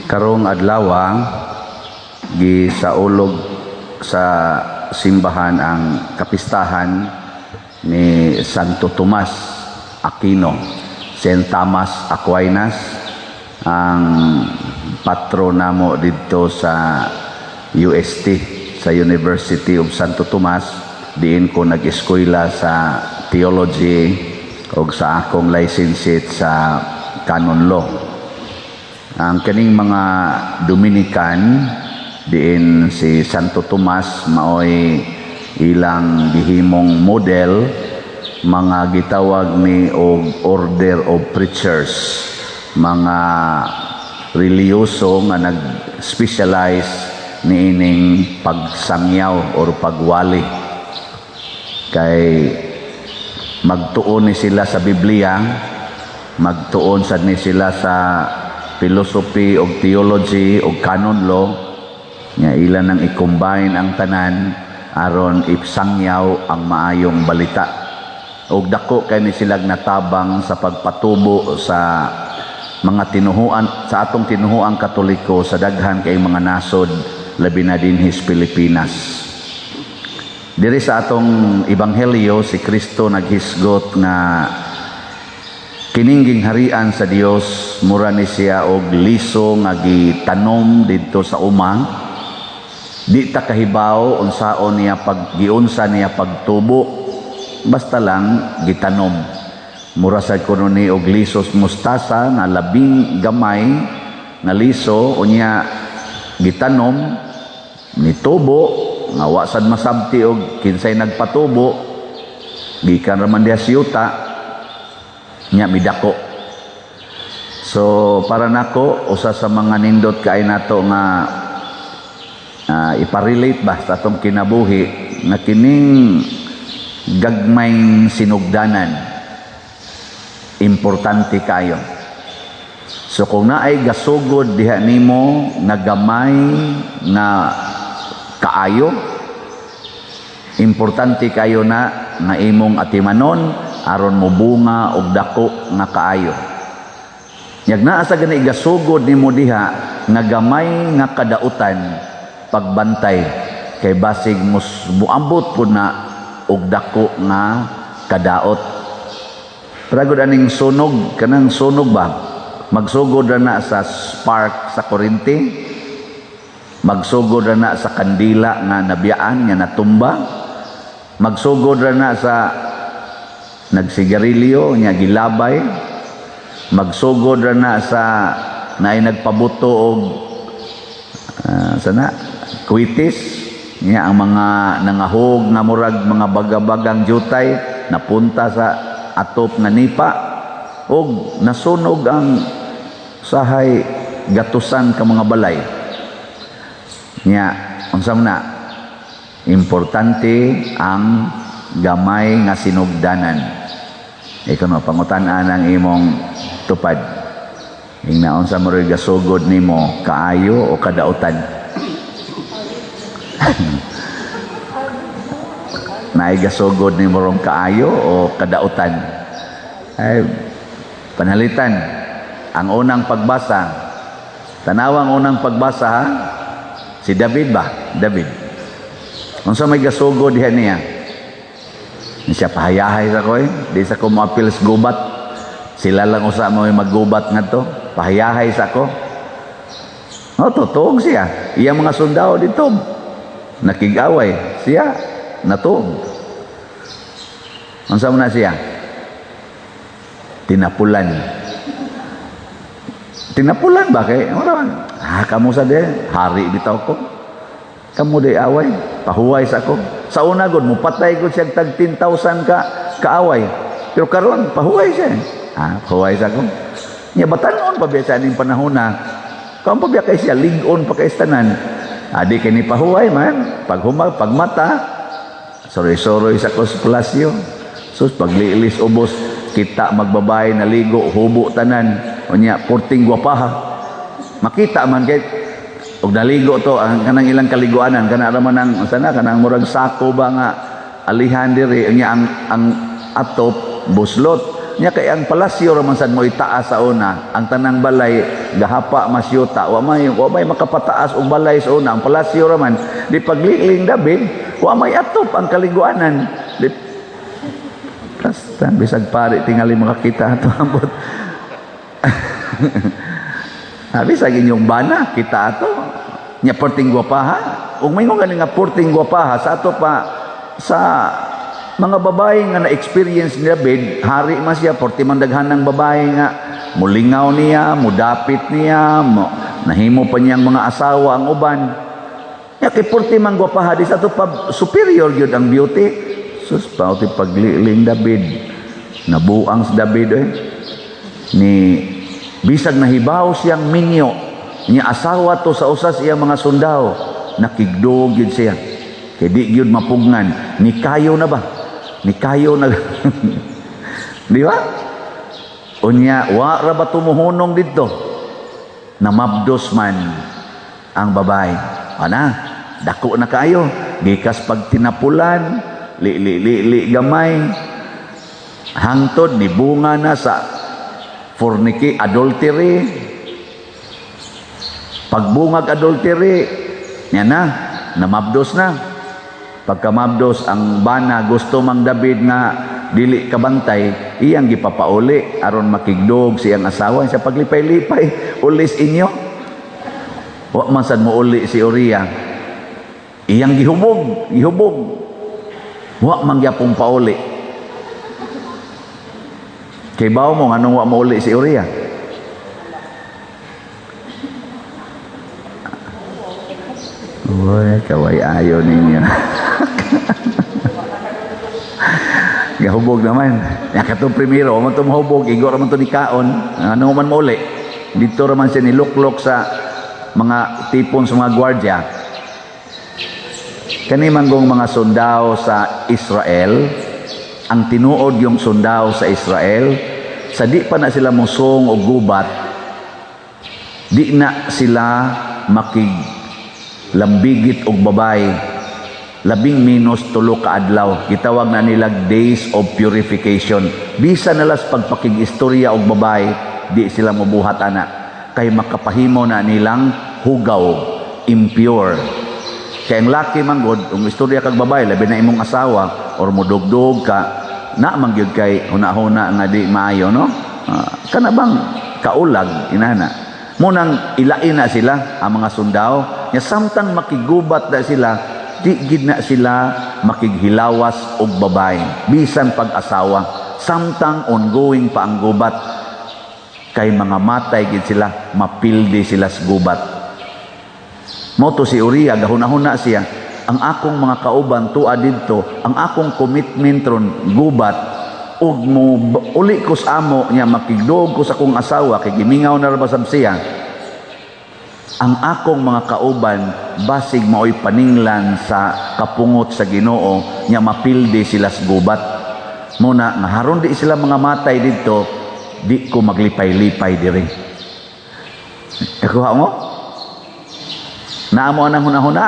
Karong adlaw, gisaulog sa simbahan ang kapistahan ni Santo Tomas Aquino, Saint Thomas Aquinas, ang patron namo didto sa UST, sa University of Santo Tomas, diin ko nag-eskwela sa theology ug sa akong licentiate sa canon law. Ang kaning mga Dominican, diin si Santo Tomas maoy ilang gihimong model, mga gitawag ni og Order of Preachers, mga relihiyoso nga nag-specialize niining pagsangyaw or pagwali, kay magtuon ni sila sa Biblia, magtuon sad ni sila sa philosophy og theology og canon law nga ila nang i-combine ang tanan aron ipsangyaw ang maayong balita. Og dako kay ni sila natabang sa pagpatubo sa mga tinuhuan sa atong tinuhuang Katoliko sa daghan kay mga nasod, labi na dinhi sa Pilipinas. Diri sa atong ebanghelyo, si Kristo naghisgot nga kining gingharian sa Dios mura ni siya og liso nga gitanom didto sa uma. Di ta kahibaw unsaon niya pag giunsa niya pagtubo, basta lang gitanom. Mura sad kuno ni og lisos mustasa nga labing gamay nga liso, unya gitanom, nitubo nga wa sad masabti og kinsay nagpatubo, gikan ra man diha sa yuta nya midako. So para nako, usa sa mga nindot kay nato nga iparelate ba sa atong kinabuhi nga kining gagmayng sinugdanan importante kayo. So kung naay gasugod diha nimo nga gamay nga kaayo, importante kayo na nga imong atimanon aron mobunga og dako nga kaayo. Yag naa sa gani gasugod nimo diha nga gamay nga kadautan, pagbantay kay basig mus muambot pud na og dako nga kadaot. Pragod aning sunog, kanang sunog ba? Magsugod ra na sa spark sa kuryente, magsugod ra na sa kandila nga nabiyaan nga natumba, magsugod ra na sa nagsigarilyo nya gilabay, magsugod ra na sa naay nagpabuto og sana kwitis nya ang mga nangahog nga murag mga bagabagang jutay napunta sa atop nga nipa og nasunog ang sahay gatusan ka mga balay. Nya unsa man na, importante ang gamay nga sinugdanan. Ikaw no, pangutan-an ang imong tupad. Ingna unsa mo ro'y gasugod nimo, kaayo o kadautan? Naay gasugod nimo rong kaayo o kadautan? Ay, panalitan ang unang pagbasa. Tanawang unang pagbasa, ha? Si David ba? David, unsa may gasugod diha niya? Ni siya, "Pahayahay sa ko eh. Di sa ko moapil sa gubat. Sila lang usa mo maggubat ngadto. Pahayahay sa ko." Oh, tuog siya. Iyang mga sundao dito nakig-away. Siya natuog. Unsa man na siya? Tinapulan. Tinapulan ba kay? Wala man. Ah, kamo sa de, hari bitaw ko. Kamo di away, pahuway sa ako. Sa una gud mupatay gud siya tag 10,000 ka kaaway. Pero karon pahuway siya. Ah, pahuway sa ako. Nya batanon pa biya sa aning panahon na. Kaon pa biya kay siya lig-on pa kay tanan. Adi kay ni pahuway man, paghumag, pagmata, soroy-soroy sa kos palasyo. Sus, paglilis ubos, kita magbabay naligo, hubo tanan. Unya, porting gwapaha. Makita man kay og naligo to ang kanang ilang kaliguanan, kana ra man ang sana kanang murag sako ba nga alihan diri, unya ang atop buslot nya, kay ang palasyo ra man sad mo itaas sa una, ang tanang balay. Gahapa mas yuta, wa may makapataas og balay sa una, ang palasyo ra man. Di pagliling David, wa may atop ang kaliguanan. Di basta bisag pare tingali makakita ato ambot. Bisag inyong bana kita ato. Nya perting gwapaha. Ug maingon gani nga perting gwapaha sa ato pa sa mga babae nga na-experience ni David, hari man siya, porti man daghan ng babae nga mulingaw niya, mudapit niya, mo, nahimo pa niyang mga asawa ang uban. Nya kay porti man gwapaha di sa ato pa superior gyud ang beauty. Sus, pauti pagliling David. Nabuang si David eh. Ni bisag nahibaw siyang minyo, niya asawa to sa usas iyang mga sundao, nakigdog gyud siya. Kay di gyud mapugngan, ni kayo na ba? Ni kayo na. Di ba? Unya, wa ra ba tumuhunong didto? Namabdos man ang babae. Ana, dako na kayo. Gikas pag tinapulan, li li li li gamay. Hangtod ni bunga na sa forniki, adultery. Pagbungag adultery, niya na, namabdos na. Pagkamabdos ang bana, gusto mang David nga dili kabantay, iyang gipapauli aron makigdog siyang asawa sa paglipay-lipay ulis inyo. Wa man sad mo uli si Uriah. Iyang gihubog, gihubog. Wa man gyapon pauli. Kay bawo mo nganong wa mo uli si Uriah? Uy, kaway ayo ninyo. Gahubog naman. Ya katong primero, man to mahubog, igo ra man to ni kaon. Ano man mo uli? Dito ra man siya niluklok sa mga tipon sa mga gwardiya. Kani manggong mga sundao sa Israel, ang tinuod yung sundao sa Israel, sa di pa na sila musong o gubat, di na sila makig lambigit og babay labing minus 3 ka adlaw. Gitawag na nila days of purification. Bisan nalas pagpakig-istorya og babay, di sila mobuhat ana kay makapahimo na nilang hugaw, impure. Kay ang laki man gud, kung istorya kag babay, labi na imong asawa or modugdog ka na man gyud kay huna-huna nga di maayo, no? Kana bang kaulag inana munang ilain na sila ang mga sundao nya samtang makigubat na sila, di gid na sila makighilawas og babay bisan pag-asawa samtang ongoing pa ang gubat, kay mga matay gid sila, mapildi sila sa gubat. Mo to si Uriah gahuna-huna siya, ang akong mga kauban tua didto, ang akong commitment ron gubat, ug mo uli ko sa amo niya makigdog ko sa akong asawa kay gimingaw na ra ba sab siya. Ang akong mga kauban basig maoy paninglan sa kapungot sa Ginoo nya mapildi sila sa gubat. Muna nga haron di sila mga matay didto, di ko maglipay-lipay diri. Nakuha mo? Naamo anang hunahuna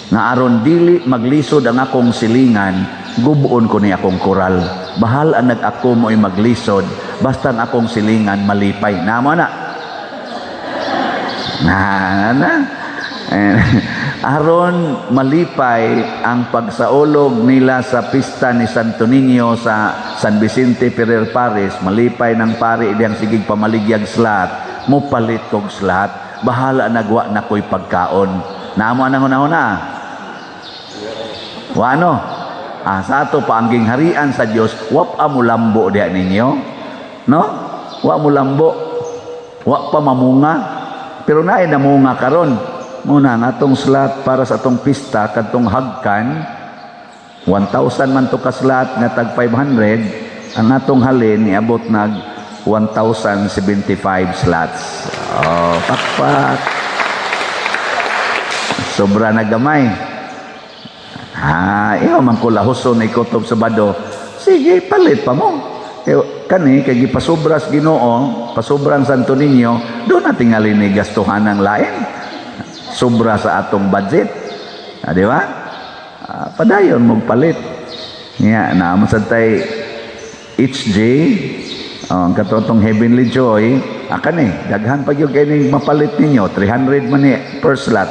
nga aron dili maglisod ang akong silingan, gubuon ko ni akong koral. Bahal ang nag-ako mo'y maglisod, basta ang akong silingan malipay. Naamo na? Na, na. Aron malipay ang pagsaulog nila sa pista ni Santo Niño sa San Vicente Ferrer Parish, malipay ng pari diyang sigig pamaligyag slat, mupalit kog slat, bahala nagwa na ko'y pagkaon. Naamo anang hunahuna? Wa ano? Sa ato pa ang gingharian sa Dios, wa pa mulambo diha ninyo. No? Wa mulambo. Wa pa mamunga. Pero naay namunga karon. Muna ang atong slot para sa atong pista kadtong hagkan 1,000 man to ka slot nga tag 500, ang atong halin niabot nag 1,075 slots. Oh, pakpak. Sobra na gamay. Iho man ko lahuson ikutob sa bado. Sige, palit pa mo. Eh, kani kay gipasobras Ginoo, pasobrang Santo Niño, do na tingali ni gastuhan ng lain. Sobra sa atong budget. Di ba? Padayon mo palit. Nga, naamo sad tay HJ, oh, ang katotong Heavenly Joy, Akan eh, daghan pa gyud kay ning mapalit ninyo, 300 man ni first lot.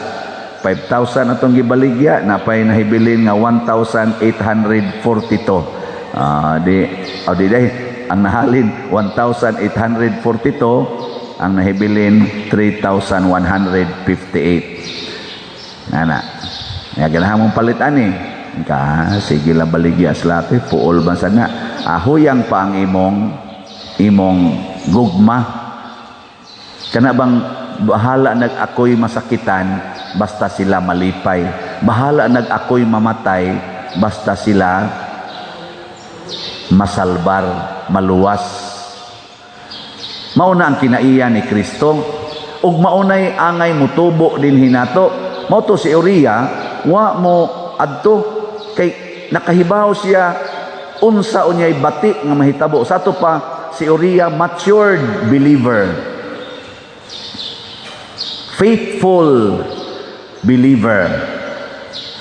5,000 atong gibaligya, napay nahibilin nga 1,842. Ah, di oh, di day ang nahalin 1,842, ang nahibilin 3,158. Ana. Ya, ganahan mong palit ani. Ka, sige lang, baligya sa lapi, puol man sa na. Ahuyang pa ang imong gugma. Kana bang bahala nag ako'y masakitan basta sila malipay. Bahala nag ako'y mamatay basta sila masalbar, maluwas. Mauna ang kinaiya ni Kristo ug maunay angay mutubo din hinato. Mao to si Uriah, wa mo adto kay nakahibaw siya unsa unyay bati nga mahitabo. Sa ato pa si Uriah, matured believer. Faithful believer,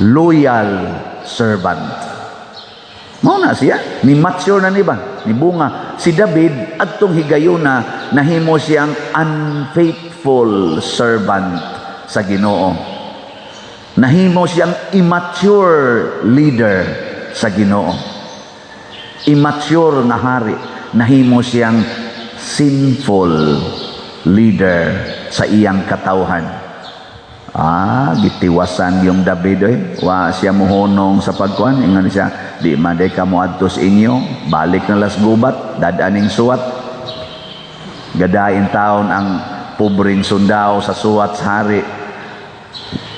loyal servant. Mao na siya, ni mature na ni ba? Ni bunga. Si David adtong higayuna nahimo siyang unfaithful servant sa Ginoo. Nahimo siyang immature leader sa Ginoo. Immature nga hari, nahimo siyang sinful leader sa iyang katawhan. Ah, gitiwasan yung David oy. Wa siya muhunong sa pagkuan. Ingon siya, "Di man day ka moadto sa inyo, balik na las gubat, dad-aning suwat." Gadain taon ang pobreng sundao sa suwat sa hari.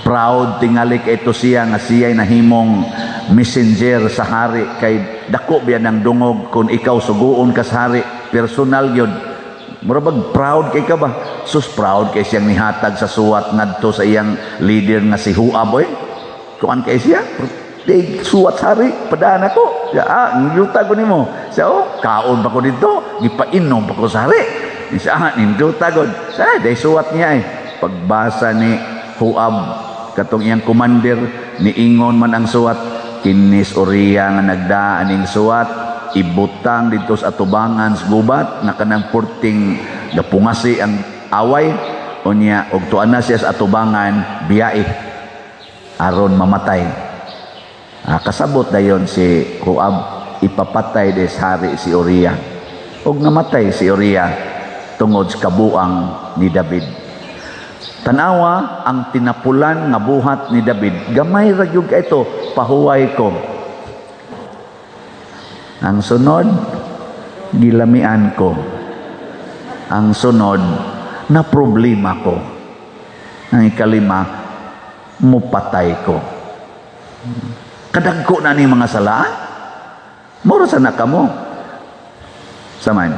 Proud tingali kay ito siya nga siya'y nahimong messenger sa hari, kay dako biya ng dungog kung ikaw suguon ka sa hari, personal gyud. Mura bag proud kay ka ba? Sus, proud kay siyang nihatag sa suwat ngadto sa iyang leader nga si Joab oy. Kuan kay siya, "Di suwat sa hari, padaan ako." Siya, "Ah, yuta ko nimo." Siya, "Oh, kaon pa ko dito, gipainom pa ko sa hari." Siya, "Ah, ninduta gud." Siya, "Day suwat niya eh." Pagbasa ni Joab, katong iyang commander, niingon man ang suwat, "Kinis Uriah nga nagdaan ning suwat, ibutang dito sa atubangan sa gubat na kanang purting gapungasi ang away, unya og tuan na siya sa atubangan, biyae aron mamatay." Ah, kasabot dayon si Joab, ipapatay des hari si Uriah. Og namatay si Uriah tungod sa kabuang ni David. Tanawa ang tinapulan nga buhat ni David. Gamay ra gyud ka ito, pahuway ko. Ang sunod, gilamian ko. Ang sunod, na problema ko. Ang ikalima, mupatay ko. Kadagko na ni mga sala. Mura sa na kamo. Saman,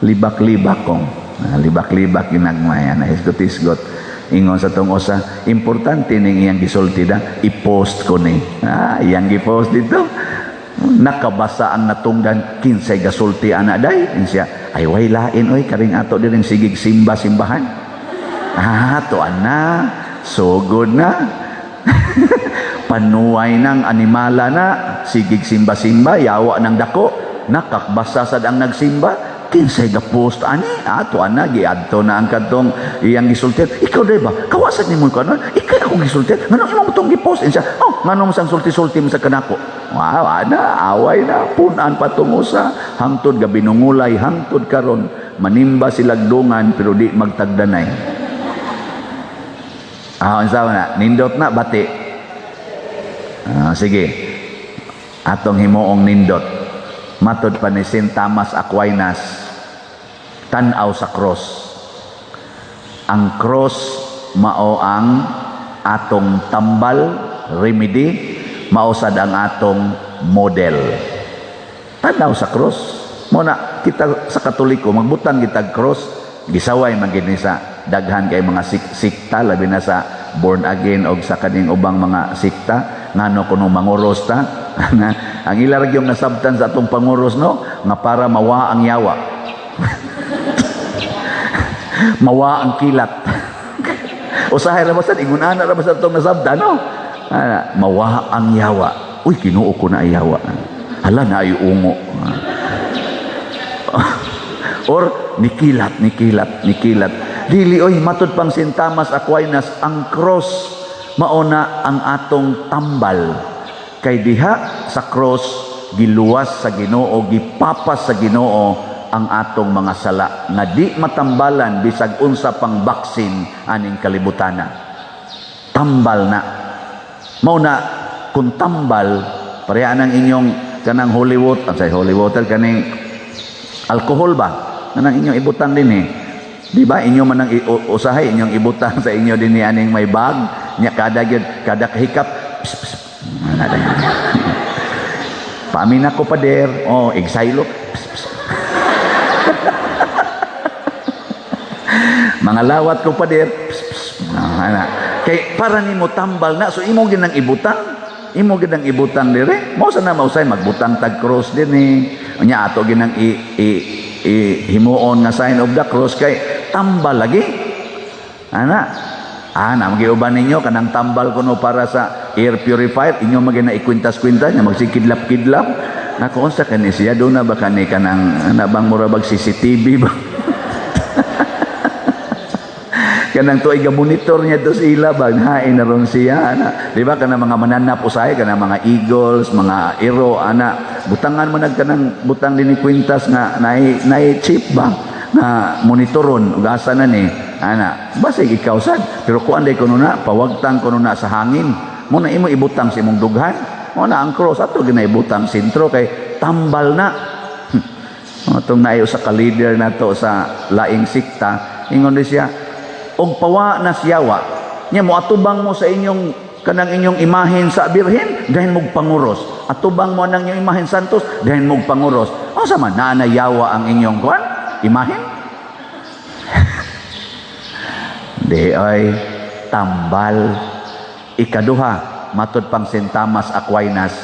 libak-libak kong. Ah, libak-libak ginagmay, na hisgot-hisgot. Ingon sa tong usa, "Importante ning iyang gisulti da, i-post ko ni." Ah, iyang gi-post dito. Nakabasa ang natungdan, "Kinsay gasulti ana day?" Ingon siya, "Ay, way lain oy, karing ato diring sigig simba simbahan." Ah, tuan na, sugod na. Panuway ng animala na, sigig simba-simba, yawa ng dako, nakakbasa sad ang nagsimba, "Kinsay ga-post ani?" Ato ana, giadto na ang kadtong iyang gisultian. "Ikaw day ba? Kawasan nimo ko ano? Ikaw akong gisultian. Nganong imo mo tong gi-post?" Siya, "Oh, nganong sang sulti-sulti mo sa kanako?" Wow, ana, away na, punan patungo sa hangtod gabinungulay, hangtod karon manimba silagdungan pero di magtagdanay. Ah, unsa man na? Nindot na bati. Ah, sige. Atong himuong nindot. Matod pa ni Saint Thomas Aquinas, tan-aw sa cross. Ang cross mao ang atong tambal, remedy, mao sad ang atong model. Tanaw sa cross. Mo na kita sa Katoliko magbutang kitag cross, gisaway man gid ni sa daghan kay mga sikta, labi na sa born again og sa kaning ubang mga sikta, ngano kuno manguros ta. Ang ila ra gyud nasabtan sa atong panguros, no, nga para mawa ang yawa, mawa ang kilat. Usahay ra basta ingon ana ra basta atong nasabtan, no. Ah, mawa ang yawa. "Uy, Kinuo ko na ay yawa. Hala na ay ungo." Or nikilat, nikilat, nikilat. Dili oy, matud pang Saint Thomas Aquinas, ang cross mao na ang atong tambal. Kay diha sa cross giluwas sa Ginoo, gipapas sa Ginoo ang atong mga sala nga di matambalan bisag unsa pang baksin aning kalibutana. Tambal na. Mao na kung tambal, pareha ng inyong kanang holy water, say holy water, kaning alcohol ba? Kanang inyong ibutang din eh. Di ba? Inyo man ang usahay inyong ibutang sa inyo din ni aning may bag nya kada gyud kada kahikap, pss, pss, ana na. Paamin ako, pader. Oh, exilo. Pss, pss. Mga lawat ko, pader. Pss, pss. Ah, ana. Kay para nimo tambal na, so imo gyud nang ibutang. Imo gyud nang ibutang dire. Mao sa na mausay magbutang tag cross din eh. Unya ato gyud nang i, i, i himuon nga sign of the cross kay tambal lagi. Ana. Ah, na magiuban ninyo kanang tambal kuno para sa air purifier, inyo magi na ikwintas-kwintas nya magsikidlap-kidlap. Nako, unsa kani siya, do na ba kani kanang ana bang mura bag CCTV ba? Kanang tuig ga monitor niya do sila ba, hain na ron siya ana, di ba? Kanang mga mananap usahay, kanang mga eagles, mga ero ana, butangan mo nag kanang butang din ni kwintas nga naay naay chip ba nga monitoron ug asa na ni ana, basig ikaw sad. Pero kuan day kuno na pawagtang kuno na sa hangin mo na imo ibutang sa imong dughan. Mo na ang cross ato ginaibutang sentro kay tambal na. Atong naay usa ka leader nato sa laing sikta, ingon di siya og pawa na siyawa nya mo atubang mo sa inyong kanang inyong imahen sa Birhen, dahil mog panguros. Atubang mo nang inyong imahen santos, dahil mog panguros. Unsa man naa na yawa ang inyong kuan imahen? Di ay tambal. Ikaduha, matud pang Saint Thomas Aquinas,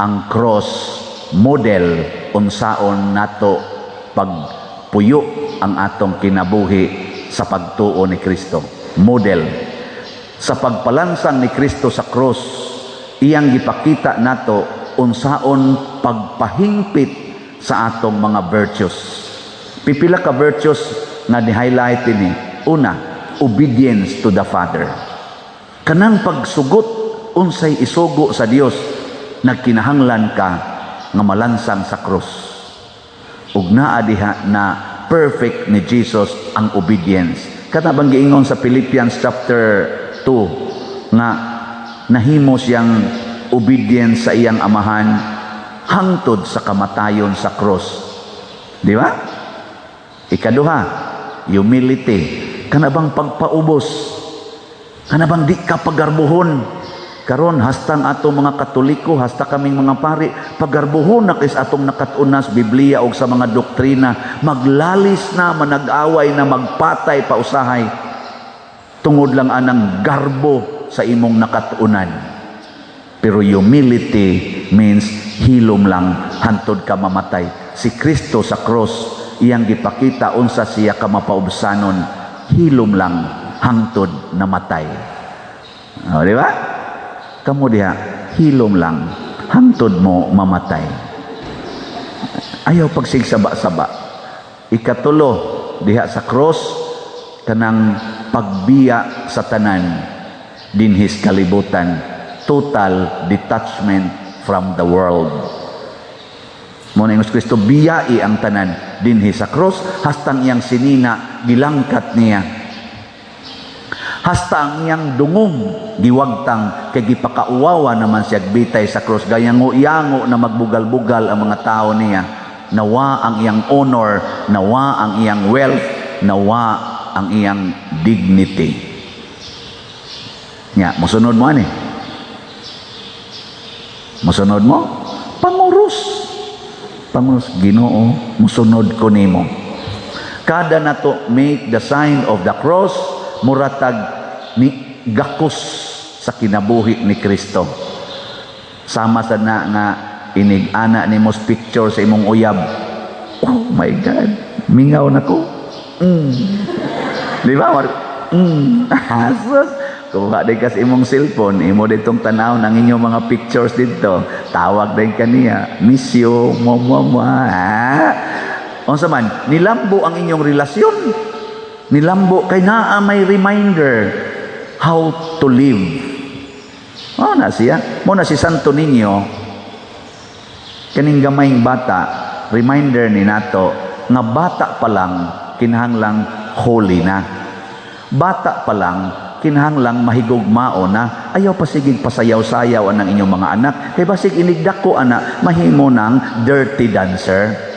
ang cross model unsaon nato pagpuyo ang atong kinabuhi sa pagtuo ni Kristo. Model. Sa pagpalansang ni Kristo sa cross, iyang gipakita nato unsaon pagpahingpit sa atong mga virtues. Pipila ka virtues nga ni-highlight ini. Una, obedience to the Father. Kanang pagsugot unsay isugo sa Dios, nagkinahanglan ka nga malansang sa cross. Ug naa diha na perfect ni Jesus ang obedience. Kana bang giingon sa Philippians chapter 2 nga nahimo siyang obedience sa iyang amahan hangtod sa kamatayon sa cross. Di ba? Ikaduha, humility. Kana bang pagpaubos? Kana bang di ka pagarbuhon? Karon hastang ato mga Katoliko, hasta kaming mga pari, pagarbuhon na kis atong nakat-unas Biblia og sa mga doktrina, maglalis na, manag-away na, magpatay pa usahay tungod lang anang garbo sa imong nakat-unan. Pero humility means hilom lang hantod ka mamatay. Si Kristo sa cross, iyang gipakita unsa siya ka mapaubsanon, hilom lang hangtod namatay. O, di ba? Kamo diha, hilom lang hangtod mo mamatay. Ayaw pagsigsaba-saba. Ikatulo, diha sa cross, kanang pagbiya sa tanan dinhis kalibutan, total detachment from the world. Mo na Kristo biyai ang tanan dinhi sa cross, hastang iyang sinina gilangkat niya, hasta ang iyang dungog giwagtang kay gipakauwawa naman siya bitay sa cross, gayango-yango na magbugal-bugal ang mga tao niya. Nawa ang iyang honor, nawa ang iyang wealth, nawa ang iyang dignity. Nya mosunod mo ani, mosunod mo panguros, panguros. Ginoo, musunod ko nimo. Kada nato make the sign of the cross, muratag ni gakos sa kinabuhi ni Kristo. Sama sa na nga inig ana nimo picture sa imong uyab, "Oh my God, mingaw na ko." Di ba? Asos. Kuha din ka sa imong cellphone, imo ditong tanaw ng inyong mga pictures dito. Tawag din kaniya, "Miss you, mo mo mo." Ha? Unsa man, nilambo ang inyong relasyon. Nilambo kay naa may reminder how to live. Oh, na siya. Mo na si Santo Niño, kaning gamayng bata, reminder ni nato nga bata pa lang kinahanglang holy na. Bata pa lang kinahanglang mahigugmao na. Ayaw pasigig pasayaw-sayaw anang inyong mga anak kay basig inigdako ana, mahimo ng dirty dancer.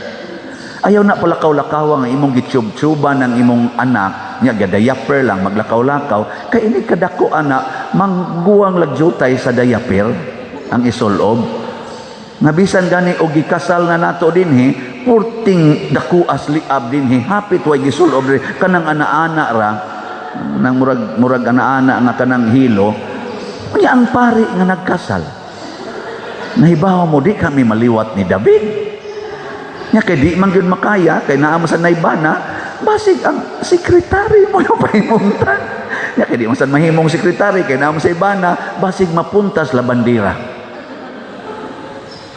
Ayaw na palakaw-lakaw ang imong gitsyub-tsuban ng imong anak nya, gadayaper lang maglakaw-lakaw, kay inig kadako ana, mangguwang lagyutay sa diaper ang isulob. Nga bisan gani og gikasal na nato dinhi, purting dako as liab dinhi, hapit way gisulob diri, kanang ana-ana ra nang murag murag ana-ana nga kanang hilo. Unya ang pari nga nagkasal, nahibaw mo, di kami maliwat ni David. Nya kay di man gyud makaya kay naa man sa naibana, basig ang sekretary mo yung pahimuntan. Nya kay di man sad mahimong sekretary kay naa man sa ibana, basig mapuntas labandira.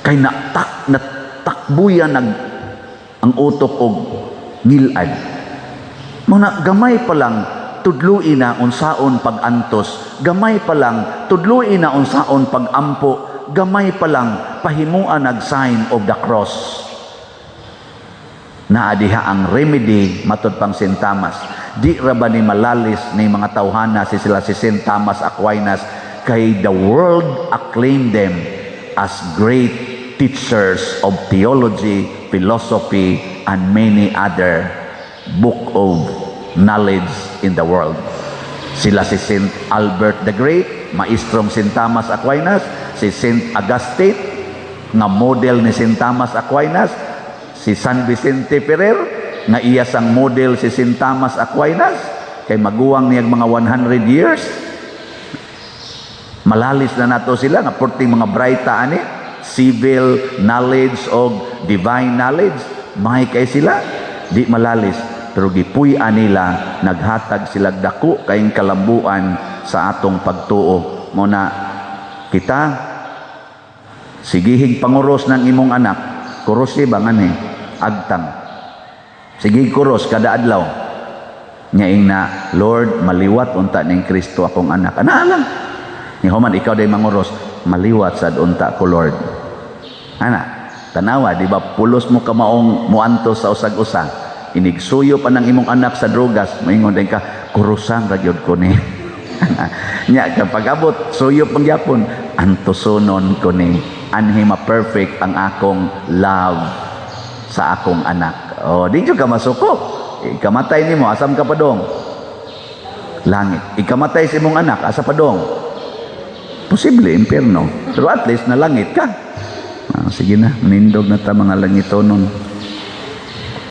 Kay natak natakbuyan nag ang utok og ngilad. Mga gamay pa lang, tudlui na unsaon pag-antos, gamay pa lang, tudlui na unsaon pag-ampo, gamay pa lang, pahimuan nag sign of the cross. Naa diha ang remedy matud pang St. Thomas. Di ra ba ni malalis ni mga tawhana si sila si St. Thomas Aquinas kay the world acclaimed them as great teachers of theology, philosophy, and many other book of knowledge in the world. Sila si St. Albert the Great, maestrong St. Thomas Aquinas, si St. Augustine, nga model ni St. Thomas Aquinas, si San Vicente Ferrer, nga iya sang model si St. Thomas Aquinas, kay maguwang niyag mga 100 years. Malalis na nato sila nga purting mga braita ani, civil knowledge og divine knowledge, may kay sila, di malalis. Pero gipuy-an nila, naghatag sila dako kayong kalambuan sa atong pagtuo. Mo na kita sigihig panguros ng imong anak, kurosi ba nga ni agtang. Sige, kuros kada adlaw. Nya na, "Lord, maliwat unta ning Kristo akong anak." Ana lang. Ni human ikaw day manguros, "Maliwat sad unta ko, Lord." Ana, tanawa, di ba pulos mo kamaong muantos sa usag-usa. Inigsuyo pa ng imong anak sa drogas, maingon din ka, "Kurusan ra gyud ko ni." Nya kapag abot, suyo pang gyapon, "Antusonon ko ni anhi ma-perfect ang akong love sa akong anak." O, di jud ka masuko. Ikamatay nimo, asam ka padong? Langit. Ikamatay sa imong anak, asa padong? Posible, impyerno. Pero at least nalangit ka. Ah, sige na, nindog na ta mga langitonon.